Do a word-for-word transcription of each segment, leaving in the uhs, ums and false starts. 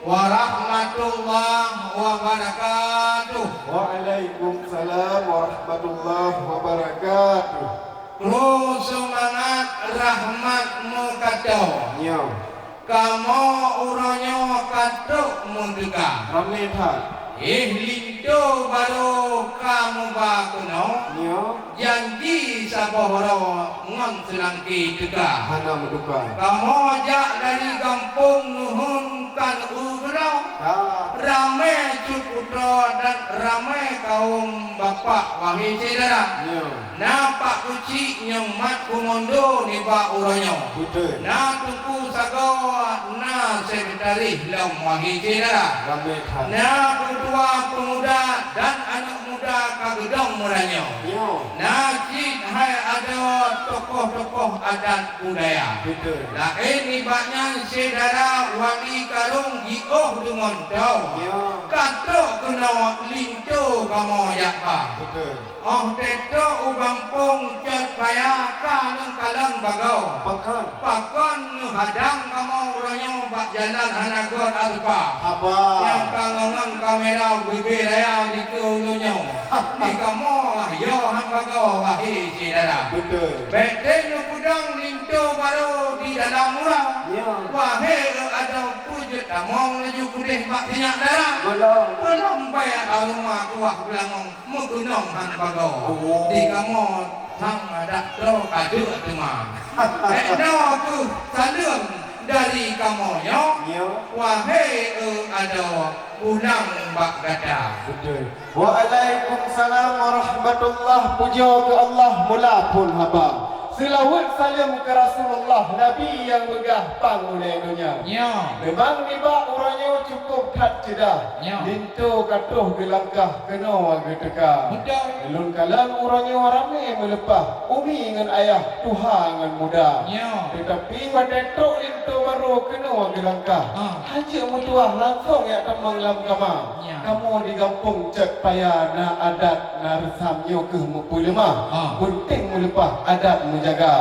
Warahmatullahi wabarakatuh. Waalaikumsalam warahmatullahi wabarakatuh. Kru seumangat rahmat meukato. Nyo. Kamoe uroe nyoe ka trok meuteuka. Ramé that. Éh, linto barô ka muba keunoe. Nyo. Janji saboh uroe ngon seulangké teuka. Hana meutuka. Kamoe jak dari gampông Neuheun kan u keudroe. Ka. Ramé cut putroe dan ramé kawöm bapak, wahé syedara. Nyo. Na Pak Kuchik nyang mat keumondo nibak uroe nyoe. Beutôi. Na Teungku Sagoe, na sekretaris lom, wahé syedara. Ramé that. Na keutua peumuda dan aneuk muda ka geudong meuranyoe. Nyo. Na cit hai adoe tokoh-tokoh adat budaya. Beutôi. Laén nibak nyan syedara wali karông jiôh deungon toh. Nyo. Ka trok keunoe linto kamoe jak ba. Beutôi. Óh teutrok u gampông Cot Paya ka lôn kalon bagoe. Pakon? Pakon neuhadang kamoe uroe nyoe bak jalan hana göt aspa. Haba. Nyang ka ngon kamera ubé-bé raya dikeue uroe nyoe. Di kamoe yo han bagoe, wahé syedara. Beutôi. Bèk tem neupeudong linto barô di dalam uroe. Ya. Wahé adoe peue jeuet tamong laju keudeh bak sinyak dara. Belum. Belum bèk aroma kuah beulangong. Meukeunong han bagoe. Oh. Di kamoe sang adat droe ka jeuet teuma. Ék noe keuh saleuem dari kamoe nyoe. Nyo. Wahé eu adoe, pulang bak gata. Beutôi. Waalaikumsalam warahmatullah. Pujoe keu Allah, mula phon haba. Seulaweuet saleuem keu Rasulullah, Nabi nyang meugah pang ulèe donya. Nyo. Memang nibak uroe nyoe cukôp that ceudah. Nyo. Linto ka troh geulangkah keunoe geuteuka. Beutôi. Lôn kalon uroe nyoe ramé meuleupah, umi ngon ayah, tuha ngon muda. Nyo. Teutapi watèe trok linto barô keunoe geulangkah, ah, hana meutuah langsong jak tamong lam kama. Nyo. Kamoe di gampông Cot Paya na adat na reusam nyoe keuh meupeuleumah. Ah. Peunteng meuleupah adat meujaga.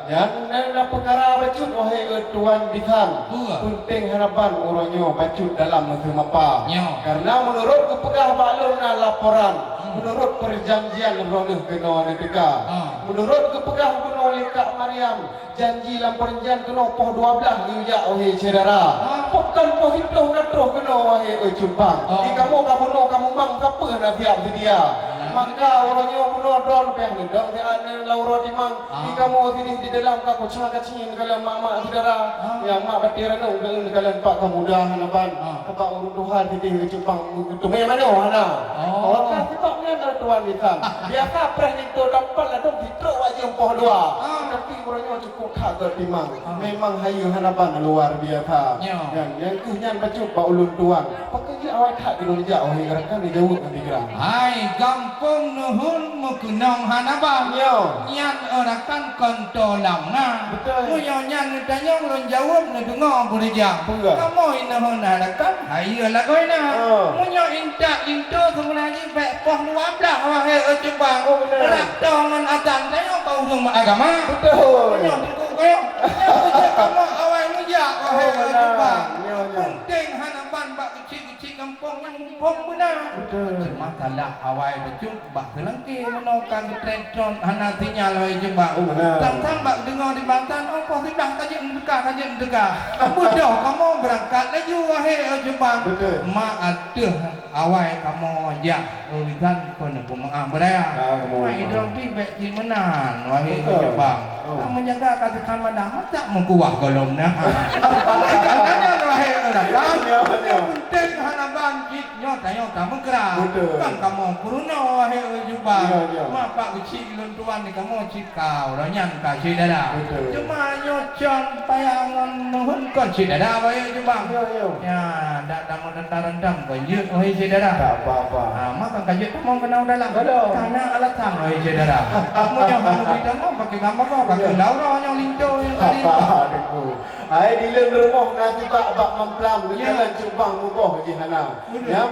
Nyan na, na peukara bacut, wahé eu tuan bisan. Beutôi. Peunteng harapan uroe nyoe bacut dalam meuseumapa. Nyo. Karena meunurot geupeugah bak lôn na laporan, hmm, meunurot peujanjian droeneuh keunoe neuteuka. Ha. Meunurot geupeugah bunoe lé Kak Maryam, janji lam peujanjian keunoe poh dua blaih geuyue jak, wahé syedara. Ha. Pakon poh siplôh ka troh keunoe, wahé eu cumpang. Ha. Di kamoe ka bunoe ka mumang, sapeue na siap seudia. Ha. Maka uroe nyoe bunoe droen pih neudong siat ngon lauro timang. Ah. Di kamoe sini di dalam ka kucang kacing kalon mak-mak syedara. Ah. Nyang mak batèe ranub geueun kalon pak ka muda hana ban. Ah. Bak ureueng tuha sideh geucupang geuteumé manoe hana. Oh. Maka sibak nyan ada tuan bisan. Biasa preh linto dapat ladôm sitrok wajeuem poh dua. Ah. Tapi uroe nyoe cukôp that geutimang. Ah. Memang hayeue hana ban luar biasa. Nyo. Nyan, nyang keuh nyan bacut bak ulôn tuan. Pakon jeuet awai that keunoe jak, wahé rakan, neujaweueb ngon sigra. Hai, gampông Neuheun meukeunong hana ban. Nyo. Nyan eu rakan kon tô lam na. Beutôi. Meunyoe nyan neutanyong lôn jaweueb neudeungoe beurijang. Peugah. Kamoe Neuheun hai rakan, hayeue lagoina. Oh. Meunyoe intat linto seumeunan jih bèk poh dua blaih, wahé eu cumpang. Oh, beutôi. Rab tô ngon azan tanyoe bak ureueng agama. Beutôi. Meunyoe teungku kayong, nyan beujeuet kamoe awai meujak, wahé eu cumpang. Oh, beutôi. Nyo, nyo. Peunteng hana ban bak keuchik-keuchik gampông nyang muphom beuna. Beutôi. Cuma salah awai bacut bak seulangké meunoe ka geutreun tron hana sinyal, wahé cumpang. Oh, beutôi. Sang-sang bak deungoe di bantan, oh, poh siblaih ka jeuet meuteuka, ka jeuet meuteuka. Beudôh kamoe beurangkat laju, wahé eu cumpang. Beutôi. Ma ateueh awai kamoe jak, eu bisan kon peumeu'ah beuraya. Ah, kamoe. Ma idrop pih bèk cit meunan, wahé eu cumpang. Oh. Ka meujaga ka teuka madah, masak meukuah gohlom na. Ka nyan, wahé eu rakan. Ya, ya. Nyang peunteng hana ban cit nyoe tanyoe tameukra. Beutôi. Kon kamoe peurunoe, wahé eu cumpang. Ya, ya. Ma pak keuchik lôn tuan di kamoe cit ka uroe nyan ka syedara. Beutôi. Cuma nyoe Cot Paya ngon Neuheun kon syedara, wahé eu cumpang. Ya, ya. Ya, dak tameurendam-rendam kon jeuet, wahé syedara. Tak apa-apa. Ah, ma kan ka jeuet tamong keunoe dalam. Beutôi. Ka na alasan, wahé syedara. Meunyoe hana bri tamong, pakriban bagoe, ka keuh lauro nyoe linto nyang tadi. Apa, Teungku? Hai, di leuen rumoh na sibak bak mamplam, ya, neukalon cumpang muboh jih hana. Beutôi. Nyang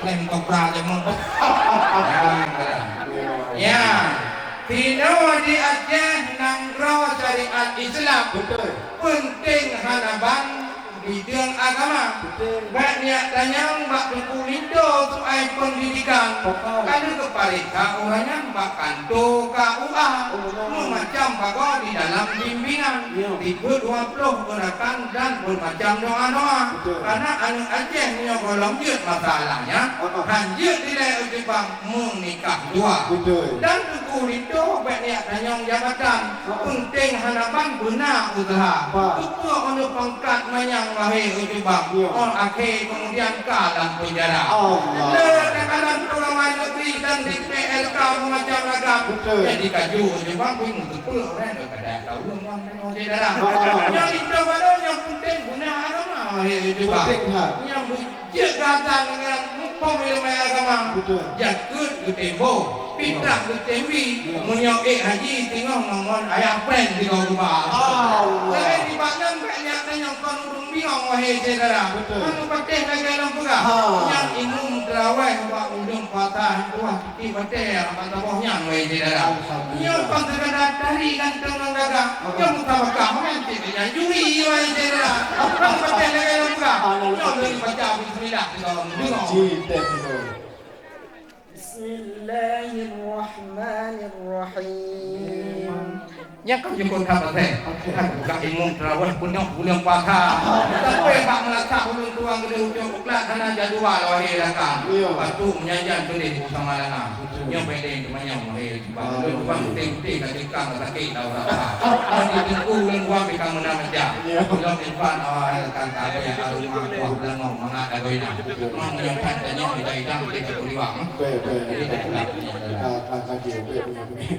Klaim kopra jameun. Ya, sinoe di Aceh nanggroe syariat Islam. Betul. Peunteng hana ban bideueng agama. Betul. Bak niat tanyong bak Teungku Linto soai peundidikan. Betul. Ka lheueh geuparéksa ureueng nyan bak kanto K U A. Oh, betul. Meumacam bagoe di dalam bimbingan. Ya. Dibeuet dua ploh peurakan dan beuet macam doa-doa. Betul. Karena aneuk Aceh meunyoe gohlom jeuet masalahnya, ah, ah, han jeuet dilèe u Jepang meunikah dua. Betul. Dan Teungku Linto bèk niat tanyong jabatan. Ah, ah. Peunteng hana ban beuna useuha. Ba. Keupeue aneuk pangkat manyang lahé u Jepang. Ya. Oh, akhé kemudian ka lam penjara. Allah. Le takalan pegawai negeri dan di P L K meumacam ragam. Betul. Jadi kaju u Jepang pih meuteupeu orang Kadang tahu ngon nyoe syedara. Ha, ha, ha. Nyang itu baru nyang penting guna agama, wahai syedara. Penting, ha. Nyang beucek gata ngon muphom ileumèe agama. Betul. Jakeuet geutempo, pitrah geutembi, ya, meunyoe ék haji teungoh ngon ayah pren di bawah geuba. Allah. Laén nibak nyan bèk nyan nyang kon ureueng bingong, wahai syedara. Betul. Kon patéh lagèe lôn peugah. Ha. Nyang imum teurawèh bak ujong patah tuah Di batèe nyang ban saboh nyan, wahai syedara. Alhamdulillah. Nyoe kon sekadar tari ganteng ngon gagah. Aha. Nyoe musabakah, bukan cit nyan juri, wahai syedara. Nyoe batèe lagèe lôn peugah. Alhamdulillah. Nyoe lôn baca bismillah sigoe deungoe. Cit, teh, betul. Bismillahirrahmanirrahim. Nyan ka jukut that asai. Oke. Kan buka imum teurawèh peunoh buleuen puasa. Sampai bak meulasak ulôn tuan keudeh ucok buklat hana jadwal lahé rakan. Iya. Patu meunyanyan tuléh beusama lana. Betul. Nyoe pendek teumanyong lahé. Bang ulôn tuan putih-putih ka jengkang ka sakét dah urang. Nyoe di teungku ulôn tuan bika meunang aja. Iya. Ulôn infan awak rakan tak ada yang arumah kuah belangong mangat dagoina. Mang meunyoe that tanyong idang-idang kita kuliwang. Baik, baik. Jadi tak gelap ni adalah. Ah, ah, ah, dia, dia punya, punya.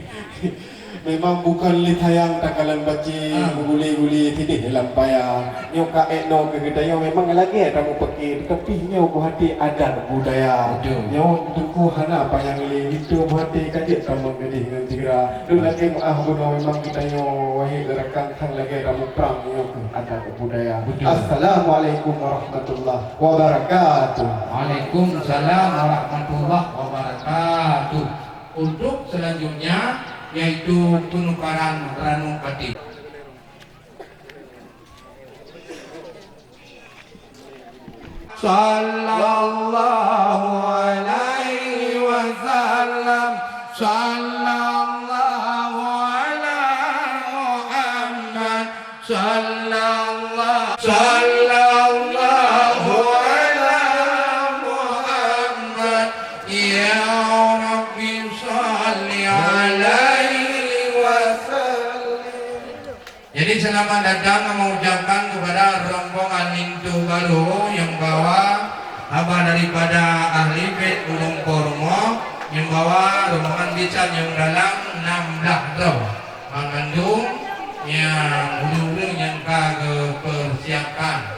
Memang bukon lé sayang takalon bacé, ah, beuguli-guli sideh lam paya. Nyoe ka ék noe keu geutanyoe memang lagèe tameupeuké, teutapi nyoe beuhati adat budaya. Betul. Nyoe teungku hana panyang lé, itu beuhati ka jeuet tamong gadih ngon sigra. Lôn lakèe meu'ah bunoe memang geutanyoe wahé rakan hana lagèe tamuprang nyoe keuh adat budaya. Betul. Assalamualaikum warahmatullahi wabarakatuh. Waalaikumsalam warahmatullahi wabarakatuh. Untuk selanjutnya, yaitu penukaran ranub batin. Sallallahu alaihi wasallam, sallallahu ala Muhammad. Sallallahu, sallallahu ala Muhammad. Ya Rabbi salli alaihi wa sallim. Jadi selamat datang kami ucapkan kepada rombongan linto baru nyang bawa haba daripada ahli bait ulôn po rumoh, nyang bawa rombongan bisan nyang dalam nam blah droe. Ban mandum nyang ureueng-ureueng nyang ka geupeusiapkan.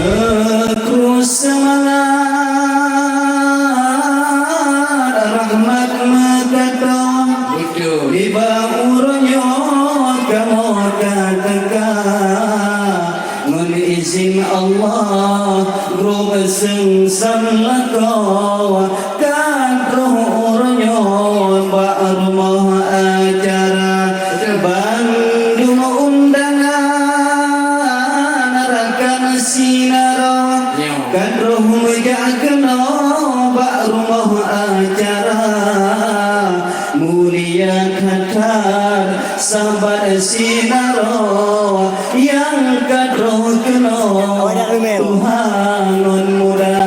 Meukrue seumangat rahmat meukato. Betul. Nibak uroe nyoe kamoe ka teuka. Ngon izin Allah, groe beuseungsam lakoe ka troh uroe nyoe bak rumoh acara. Betul. Bandum undangan rakan sinarah. Nyoe. Ka troh meujak keunoe bak rumoh acara, mulia that-that sabat sinarok nyang ka troh keunoe tuha ngon muda.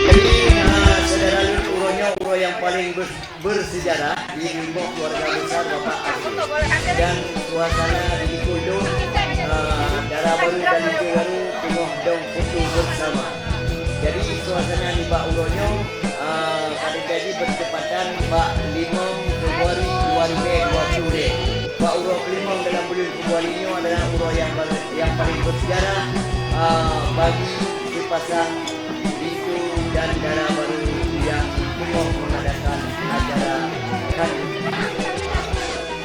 Jadi, ah, syedara lôn, uroe nyoe uroe nyang paleng beu- bersejarah di rumoh keluarga besar Bapak Abdul. Dan suasana di likot lôn, ah, dara barô dan linto barô teungoh dong foto bersama. Jadi, suasana nibak uroe nyoe, ah, ka teujadi bertepatan bak limong Februari dua ribu dua puluh. Bak uroe kelimong dalam buleuen Februari nyoe adalah uroe nyang, nyang paleng bersejarah, ah, bagi sepasang linto dan dara barô nyang teungoh mengadakan acara khandung.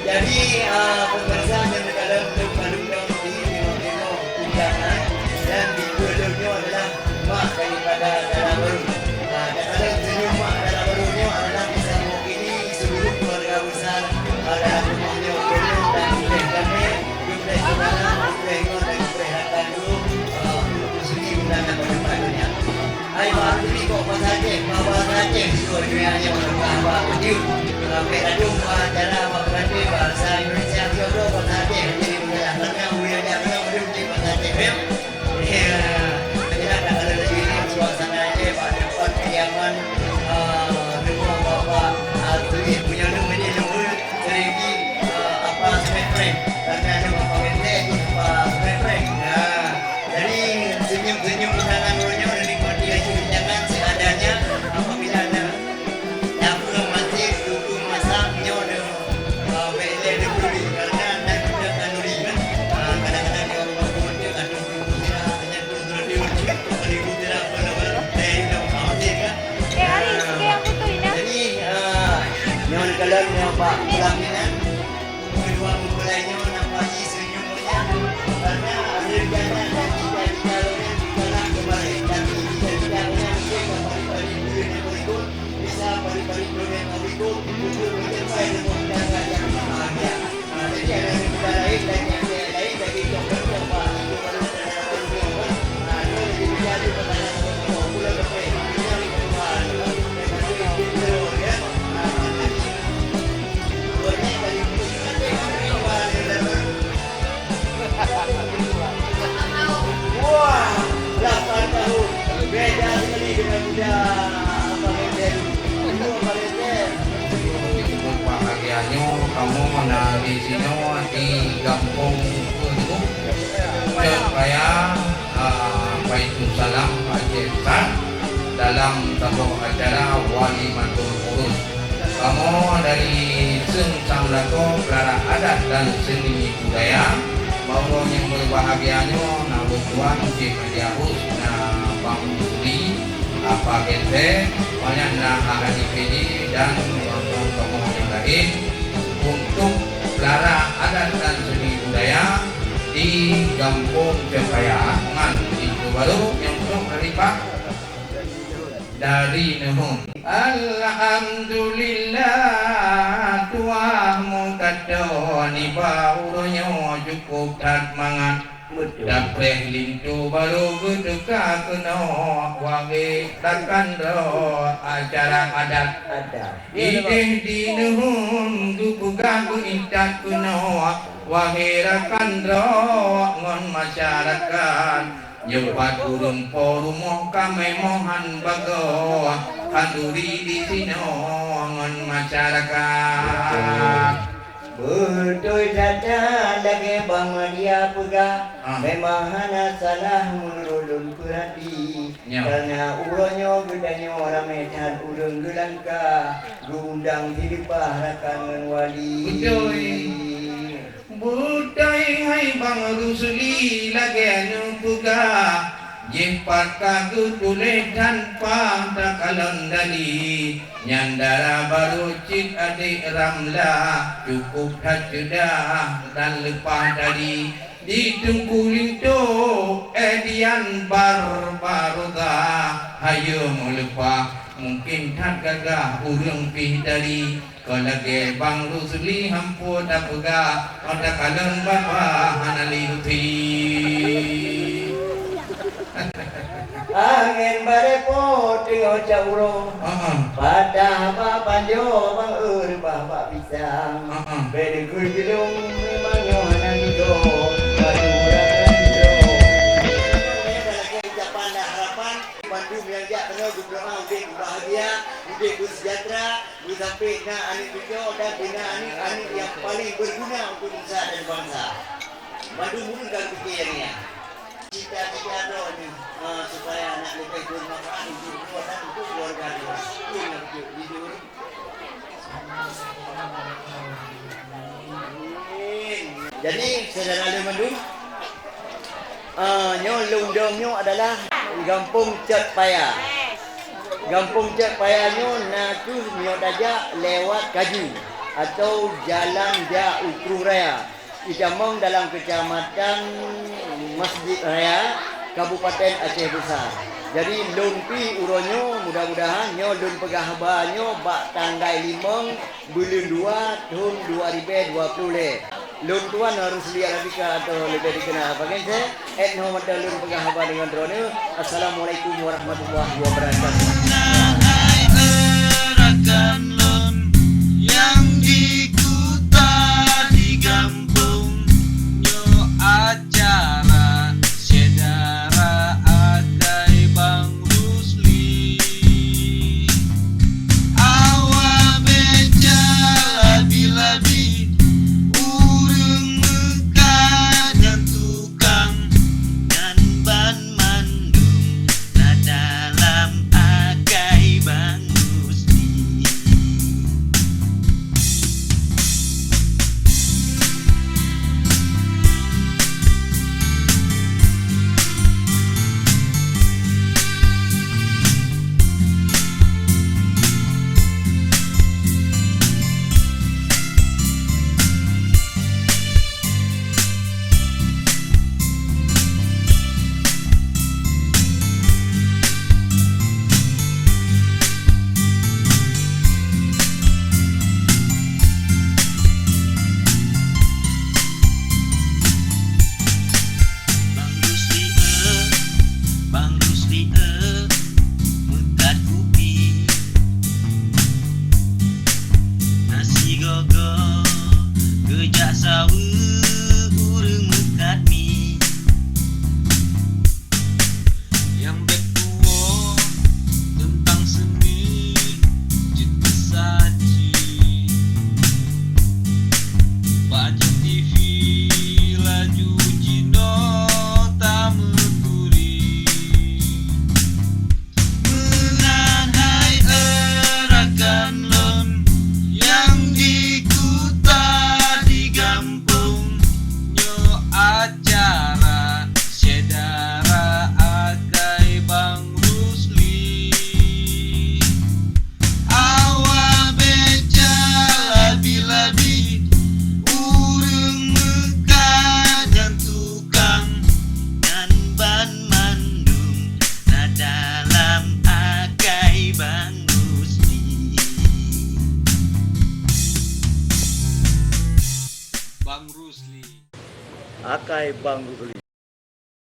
Jadi, ah, pemirsa nyang teukalon, lôn mandum nyoe di timoh-timoh undangan dan di keue lôn nyoe adalah mak daripada dara barô. Ah, teukalon senyum mak dara barô nyoe adalah bisa mewakili seluruh keluarga besar, ah, dalam rumoh nyoe, keu lôn dan keu lôn. Keu preh saudara, keu preh ngon dan keu preh rakan dulu, eh, untuk sudi undangan pada pagi nyoe. Hai, Pak Abdul, kok bahasa Aceh? Bah-, bahasa Aceh di luar dunia nyoe, Pak Abdul. Eh, pek ladum, bah, cara, bah, berarti bahasa Indonesia, dia tu bahasa Aceh. Jadi, mudah-mudahan, karena ureueng Aceh, karena ureueng Aceh, bahasa Aceh, ya. Ya, jadi, ada, ada lagi ni, suasana Aceh, Pak, tempat kediaman, eh, rumah Bapak Abdul. Punya nama dia, nama Seregi, eh, apa, Sungai Prank. Karena ada Bapak P T, itu Bapak Sungai Prank. Nah, jadi senyum-senyum undangan uroe nyoe, nikmati hasil undangan seadanya. Apabila ada dapur masih dukung masak nyoe, eh, P T diberi. Karena ada gudang kanduri kan. Ah, kadang-kadang di rumah pun dia kandung dulu, dia hanya Eh, Aris, ke yang foto ini? Jadi, eh, nyoe kalon nyoe bak pelaminan, kedua mempelai nyoe nampak ji senyum nyan. Karena rencana janji-janji calon nyan dikalak kemarin, tapi janji-janji nyan mungkin ka parit-parit buleuen nyang berikut, bisa parit-parit buleuen nyang berikut untuk mencapai rumah tangga yang bahagia. Wah, lapan tahun. Beda sekali dengan muda Abang Eden. Dulu Abang Eden. Di tempat bahagia nyoe, kamoe na di sinoe di Gampông Peunduek, Cot Raya, ah, Baitussalam, Aceh Besar, dalam saboh acara Walimatul Urus. Kamoe dari Seung Sang Lakoe, Peulara Adat dan Seuni Budaya, bak uroe nyang berbahagia nyoe na ulôn tuan Cik Nadia Husna Bang Suli, Apa Genteng, banyak na Haji Pedi dan kawan-kawan kamoe nyang laén untuk Peulara Adat dan Seuni Budaya di Gampông Cot Raya ngon linto barô nyang trok dari Pak dari Neuheung. Alhamdulillah, tuah meukato nibak uroe nyoe cukup that mangat. Betul. Dapreh linto barô geuteuka keunoe, wahé rakan droe acara adat. Adat. Idéh di Neuheung geupeugah geuintat keunoe, wahé rakan droe ngon masyarakat. Nyoe pat ureuëng po rumoh ka meunyoe han bagoe, khanduri disinoe ngon masyarakat. Beutôi that lagée Bang Madia peugah, memang hana salah meunurot lôn peurati. Nyoe. Kareuna uroe nyoe geutanyoe ramé that ureuëng geulangkah, geuundang sileupah rakan ngon wali. Beutôi. Beutôi hai Bang Rusli lagée neupeugah, jih pat ka geutuléh tanpa takalon dali. Nyan dara barô cit adék Ramla, cukup that ceudah dan leupah tadi. Di Teungku Linto, eh, Dian Barbaroga, hayeue meuleupah, mungken that gagah ureuëng pih tadi. Kon lagée Bang Rusli hampeue tapeugah, mata kalon babah hana lé ruti. Angén baré po teungoh cak uroe, heeh, patah bak panjoe, bang eu reubah bak pisang. Heeh. Bék neukheun geulong, memang nyoe hana geudoe, padu rasa sidroe. Nyoe ka lagée ucapan dan harapan, bandum nyang jak keunoe geumeudoá udeb bahagia, udeb beuseujahteura, Beusampoe na aneuk cucoe dan beuna aneuk-aneuk nyang paleng beuguna untuk nusa dan bansa. Mandum ureuëng ka geupike nyang nyan. Cita-cita droeneuh, eh, supaya nak leubeh bermanfaat untuk droe dan untuk keluarga droe. Itu nyang beutôi. Jujur. Amin. Jadi, syedara lôn mandum, Ah, nyoe lôn dong nyoe adalah Gampông Cot Paya. Gampông Cot Paya nyoe na kheueh nyoe tajak lewat Kaju atau jalan jak u Krueng Raya, itamong dalam Kecamatan Masjid Raya, Kabupaten Aceh Besar. Jadi lôn pih uroe nyoe, mudah-mudahan nyoe lôn peugah haba nyoe bak tanggai limong buleuen dua thôn dua ribèe dua puluh lhèe. Lôn tuan Rusli Arabika atau leubeh dikenal Abang Gensé, 'et nyoe mantong lôn peugah haba deungon droeneuh. Assalamualaikum warahmatullahi wabarakatuh. Hai rakan lôn nyang di kuta di gampông, nyoe acara syedara akai Bang Rusli. Awak beca labi-labi, ureuëng meukat dan tukang, nyan banmandum na dalam akai Bang Rusli. Bang Rusli, eh, Bang Rusli, eh, meukat kupi. Nasi gogo, geujak saweue ureuëng meukat mi. Nyang bèk tuwoe teuntang seuni jeuet meusaji. Bak Aceh T V laju jinoe tameuturi. Meunan hai rakan lôn nyang di kuta di gampông, nyoe acara syedara akai Bang Rusli. Awak beca labi-labi, ureuëng meukat dan tukang, nyan banmandum na dalam akai Bang Rusli. Bang Rusli. Akai Bang Rusli.